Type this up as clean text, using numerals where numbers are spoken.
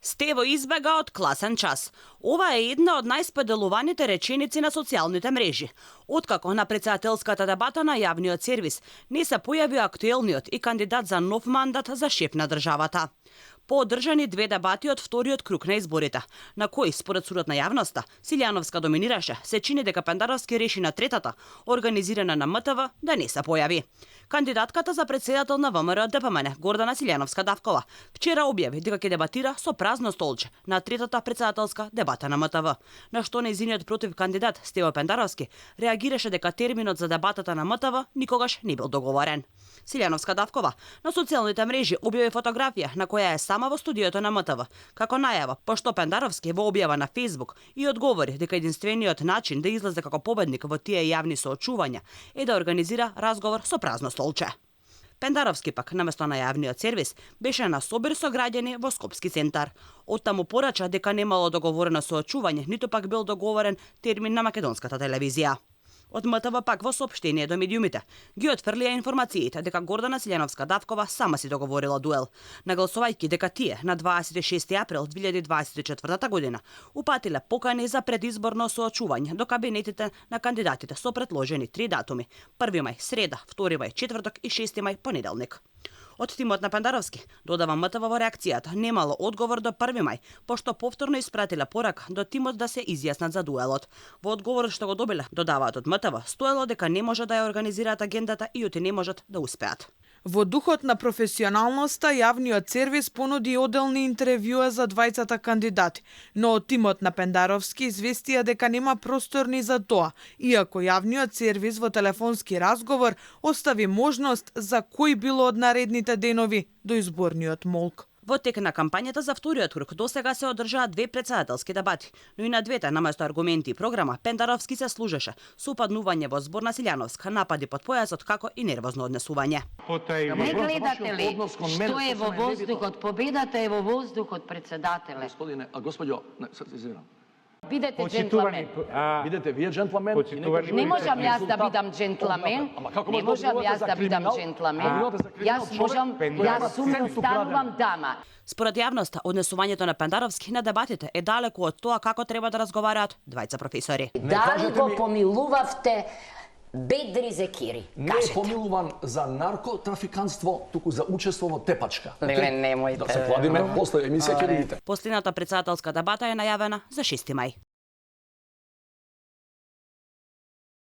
Стево избега од класен час. Ова е една од најсподелуваните реченици на социјалните мрежи. Откако на председателската дебата на јавниот сервис не се појави актуелниот и кандидат за нов мандат за шеф на државата. Поодржани две дебати од вториот круг на изборите, на кои, според судот на јавноста, Силјановска доминираше, се чини дека Пендаровски реши на третата, организирана на МТВ, да не се појави. Кандидатката за председател на ВМРО ДПМН, Гордана Силјановска-Давкова, вчера објави дека ќе дебатира со празно столче на третата председателска дебата на МТВ, на што нејзиниот против кандидат Стево Пендаровски реагираше дека терминот за дебатата на МТВ никогаш не бил договорен. Силјановска-Давкова на социјалните мрежи објави фотографија на која е сама во студиото на МТВ, како најава, пошто Пендаровски во објава на Facebook и одговори дека единствениот начин да излезе како победник во тие јавни соочувања е да организира разговор со празно столче. Пендаровски пак, наместо на јавниот сервис, беше на собир со граѓани во Скопски центар. Оттаму порача дека немало договорено соочување, ниту пак бил договорен термин на македонската телевизија. Од МТВ пак во соопштение до медиумите ги отфрлија информациите дека Гордана Силјановска-Давкова сама си договорила дуел, нагласувајќи дека тие на 26 април 2024 година упатиле покани за предизборно соочување до кабинетите на кандидатите со предложени 3 датуми: 1 мај среда, 2 мај четврток и 6 мај понеделник. Од тимот на Пендаровски, додава МТВ во реакцијата, немало одговор до 1 мај, пошто повторно испратиле порака до тимот да се изјаснат за дуелот. Во одговорот што го добиле, додаваат од МТВ, стоело дека не може да ја организираат агендата и оти не можат да успеат. Во духот на професионалноста, јавниот сервис понуди оделни интервјуа за двајцата кандидати, но од тимот на Пендаровски известија дека нема простор ни за тоа, иако јавниот сервис во телефонски разговор остави можност за кој било од наредните денови до изборниот молк. Во тек на кампањата за вториот круг досега се одржаа две председателски дебати, но и на двете наместо аргументи и програма Пендаровски се служеше со упаднување во збор на Силјановска, напади под појасот како и нервозно однесување. Не гледате ли што е во воздухот? Победата е во воздухот, председателе. Господине, госпоѓо, извинам. Бидете джентламен. Бидете вие джентламен. Не можам јас да бидам джентламен. Не можам јас да бидам джентламен. Јас сум станувам дама. Според јавноста, однесувањето на Пендаровски на дебатите е далеку од тоа како треба да разговараат двајца професори. Дали го помилувавте Бедри Зекири? Не е помилуван за наркотрафиканство, туку за учество во тепачка. Леле, немојте. Да се кладиме после емисија ќе видите. Последната председателска дебата е најавена за 6 мај.